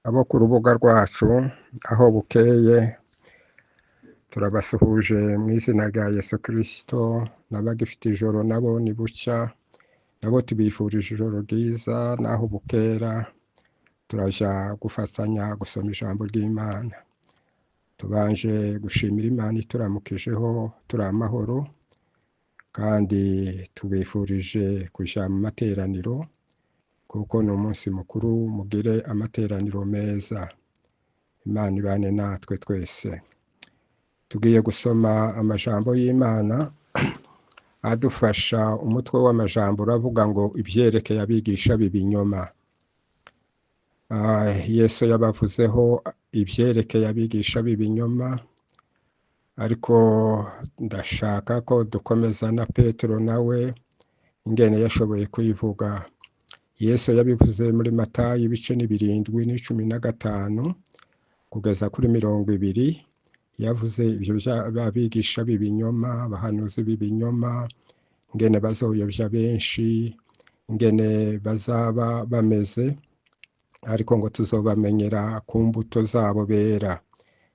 Abo ku rubuga rwacu aho bukeye, turabasuhuje mu izina rya Yesu Kristo. N'abagifite ijoro nabo ni bucya, nabo tubifurije ijoro ryiza n'aho bukera. Turaja gufatanya gusoma ijambo ry'Imana. Tubanje gushimira Imana ituramukijeho turi amahoro, kandi tubifurije kuja mu materaniro kuko ni umunsi mukuru. Mugire amateraniro meza, Imana ibane natwe twese. Tugiye gusoma amajambo y'Imana adufasha. Umutwe w'amajambo uravuga ngo ibyerekeye abigisha b'ibinyoma. Yesu yabavuzeho ibyerekeye abigisha b'ibinyoma, ariko ndashaka ko dukomeza na Petero nawe ingene yashoboye kuyivuga. Yesu yabivuze muri Matayo ibice ni 7 n'15 kugeza kuri 20. Yavuze ibyo abigisha b'ibinyoma, abahanuzi b'ibinyoma, ingene bazoyobya benshi, ingene bazaba bameze, ariko ngo tuzobamenyera ku mbuto zabo bera.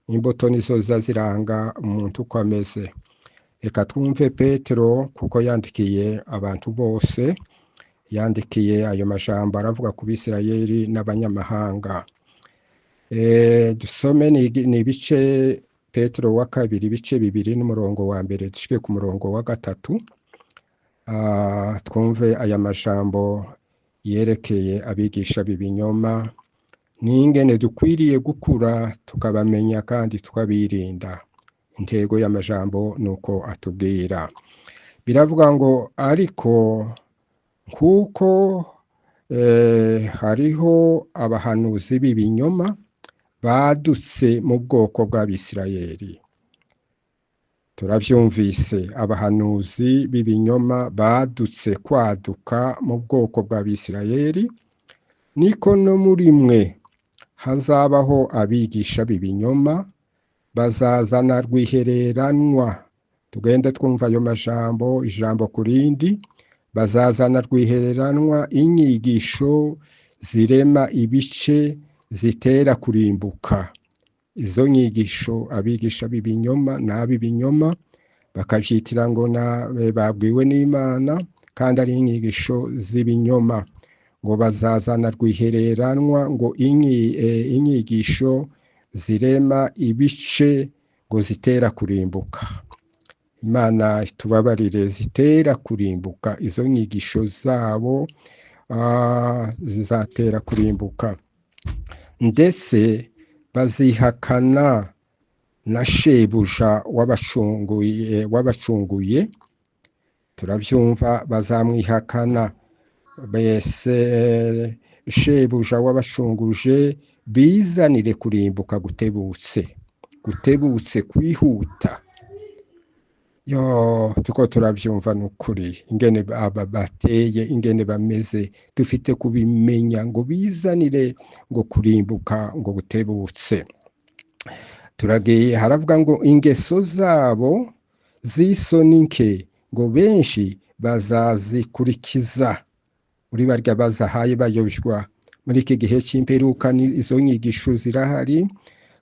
Imbuto nizo ziza ziranga umuntu uko ameze. Reka twumve Petero, kuko yandikiye abantu bose, yandikiye ayo majambo aravuga ku Bisirayeli n'abanyamahanga. Dusome ni ibice Petero wa kabiri ibice 2 n'umurongo wa mbere dushike ku murongo wa gatatu. Twumve aya majambo yerekeye abigisha b'ibinyoma n'ingene dukwiriye gukura tukabamenya kandi tukabirinda. Intego y'amajambo nuko atubwira, biravuga ngo: ariko nk'uko hariho abahanuzi b'ibinyoma badutse mu bwoko bw'Abisirayeli. Turavyumvise, abahanuzi b'ibinyoma badutse kwaduka mu bwoko bw'Abisirayeli, niko no muri mwe hazabaho abigisha b'ibinyoma bazazana rwihereranwa. Tugende twumva ayo majambo ijambo ku rindi. Bazazana rwihereranwa inyigisho zirema ibice zitera kurimbuka. Izo nyigisho abigisha b'ibinyoma n'ab'ibinyoma bakavyitira ngo babwiwe n'Imana, kandi ari inyigisho z'ibinyoma. Ngo bazazana rwihereranwa ngo inyigisho zirema ibice ngo zitera kurimbuka. Imana itubabarire, zitera kurimbuka. Izo nyigisho zabo zizatera kurimbuka, ndetse bazihakana na shebuja wabacunguye. Turabyumva, bazamwihakana bese shebuja wabacunguje, bizanire kurimbuka gutebutse, gutebutse kwihuta. Yo, tuko turabyumva nukuri ingene aba bateye, ingene bameze. Dufite kubimenya ngo bizanire ngo kurimbuka ngo gutebutse. Turagiye, haravuga ngo ingeso zabo z'isoni nke ngo benshi bazazikurikiza. Muri barya bazahaye bayobywa muri iki gihe cy'imperuka, izo nyigisho zirahari,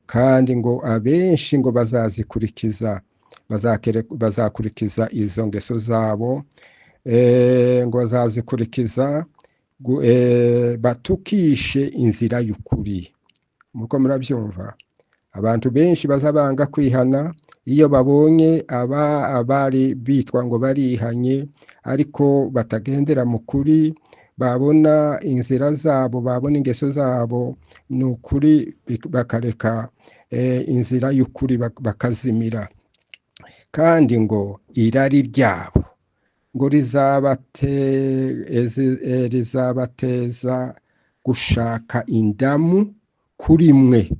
kandi ngo abenshi ngo bazazikurikiza, bazakurikiza izo ngeso zabo, ngo bazazikurikiza batukishe inzira y'ukuri. Muko murabyumva, abantu benshi baza banga kwihana iyo babonye aba abari bitwa ngo barihanye ariko batagendera mu kuri, babona inzira zabo, babona ingeso zabo, ni ukuri bakareka inzira y'ukuri, bakazimira. Kandi ngo irari ryabo ngo rizabateza gushaka indamu kuri mwe.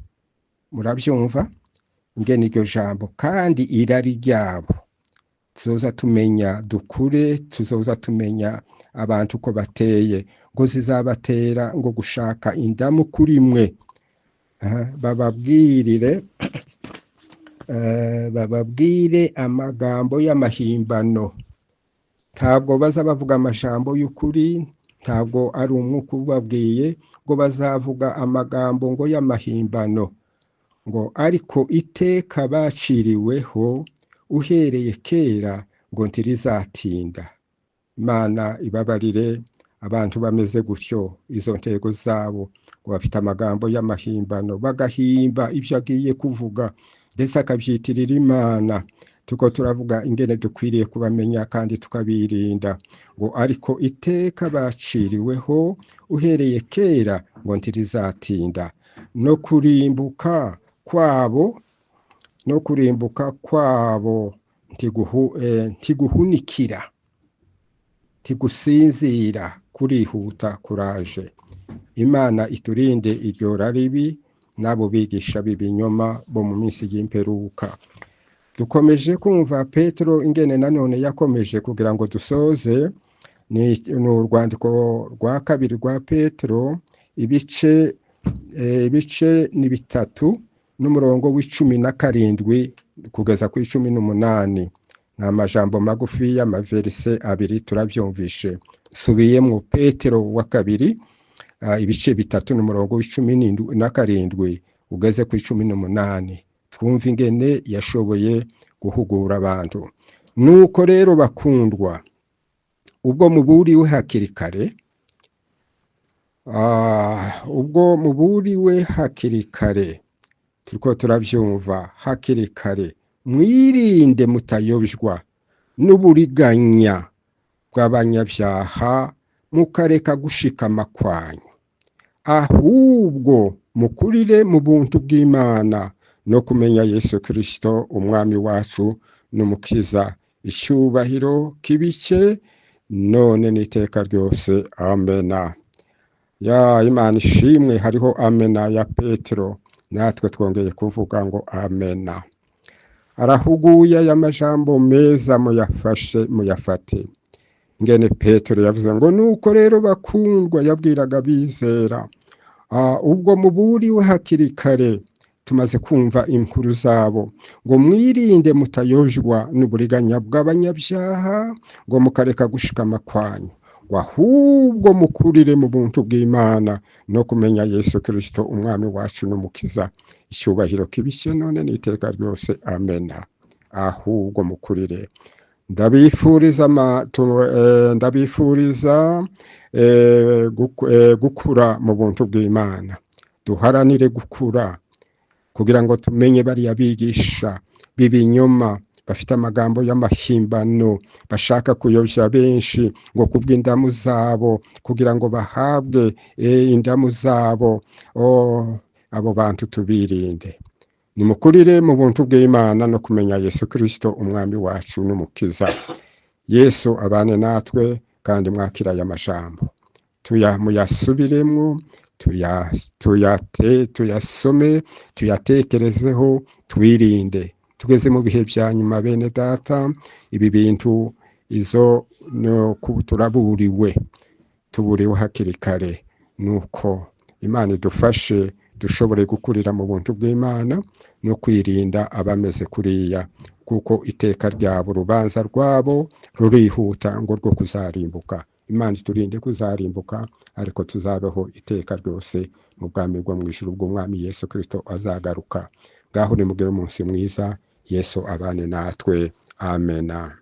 Murabyumva ingene iryo jambo, kandi irari ryabo, tuzoza tumenya dukure, tuzoza tumenya abantu uko bateye, ngo zizabatera ngo gushaka indamu kuri mwe. Bababwire amagambo y'amahimbano. Ntabwo baza bavuga amajambo y'ukuri. Ntabwo ari umwuka ubabwiye, ngo bazavuga amagambo ngo y'amahimbano, ngo ariko iteka baciriweho uhereye kera ngo ntirizatinda. Imana ibabarire abantu bameze gutyo, izo ntego zabo, ngo bafite amagambo y'amahimbano, bagahimba ibyo agiye kuvuga ndetse akabyitirira Imana. Tuko turavuga ingene dukwiriye kubamenya kandi tukabirinda, ngo ariko iteka baciriweho uhereye kera ngo ntirizatinda, no kurimbuka kwabo, no kurimbuka kwabo ntiguhunikira, ntigusinzira, kurihuta kuraje. Imana iturinde iryo raribi n'abo bigisha b'ibinyoma bo mu minsi y'imperuka. Dukomeje kumva Petero ingene nanone yakomeje kugira ngo dusoze. Ni urwandiko rwa kabiri rwa Petero, ibice ni 3 n'umurongo w'17 kugeza ku 18. Ni amajambo magufi y'amaverise 2, turabyumvishe. Subiyemo Petero wa kabiri, ibice 3 n'umurongo w'17 ugeze ku 18. Twumva ingene yashoboye guhugura abantu. Nuko rero bakundwa, ubwo muburiwe hakiri kare, ubwo muburiwe hakiri kare, turiko turabyumva hakiri kare, mwirinde mutayobywa n'uburiganya bw'abanyabyaha, mukareka gushikama kwanyu, ahubwo mukurire mu buntu bw'Imana no kumenya Yesu Kristo umwami wacu n'umukiza. Icyubahiro kibice none n'iteka ryose, amena. Ya Imana ishimwe. Hariho amena ya Petero, natwe twongeye kuvuga ngo amena. Arahuguye aya majambo meza, muyafashe muyafate. Ngene Petero yavuze ngo nuko rero bakundwa, yabwiraga bizera, ubwo muburiwe hakiri kare, tumaze kumva inkuru zabo, ngo mwirinde mutayojwa n'uburiganya bw'abanyabyaha, ngo mukareka gushikama kwanyu, ngo ahubwo mukurire mu buntu bw'Imana no kumenya Yesu Kristo umwami wacu n'umukiza. Icyubahiro kibishye none n'iteka ryose, amena. Ahubwo mukurire. Ndabifuriza gukura mu buntu bw'Imana. Duharanire gukura kugira ngo tumenye bariya bigisha b'ibinyoma bafite amagambo y'amahimbano, bashaka kuyobya benshi ngo kubw'indamu zabo, kugira ngo bahabwe indamu zabo. Abo bantu tubirinde. Nimukurire mu buntu bw'Imana no kumenya Yesu Kristo umwami wacu n'umukiza. Yesu abane natwe, kandi mwakira aya majambo, muyasubiremwo, tuyasome, tuyatekerezeho, twirinde. Tugeze mu bihe bya nyuma bene data, ibi bintu izo no turaburiwe, tuburiwe hakiri kare. Nuko Imana idufashe dushobore gukurira mu buntu bw'Imana no kwirinda abameze kuriya, kuko iteka ryabo urubanza rwabo rurihuta ngo rwo kuzarimbuka. Imana iturinde kuzarimbuka, ariko tuzabeho iteka ryose mu bwami bwo mu ijuru bw'Umwami Yesu Kristo azagaruka. Ngaho nimugire umunsi mwiza, Yesu abane natwe, amena.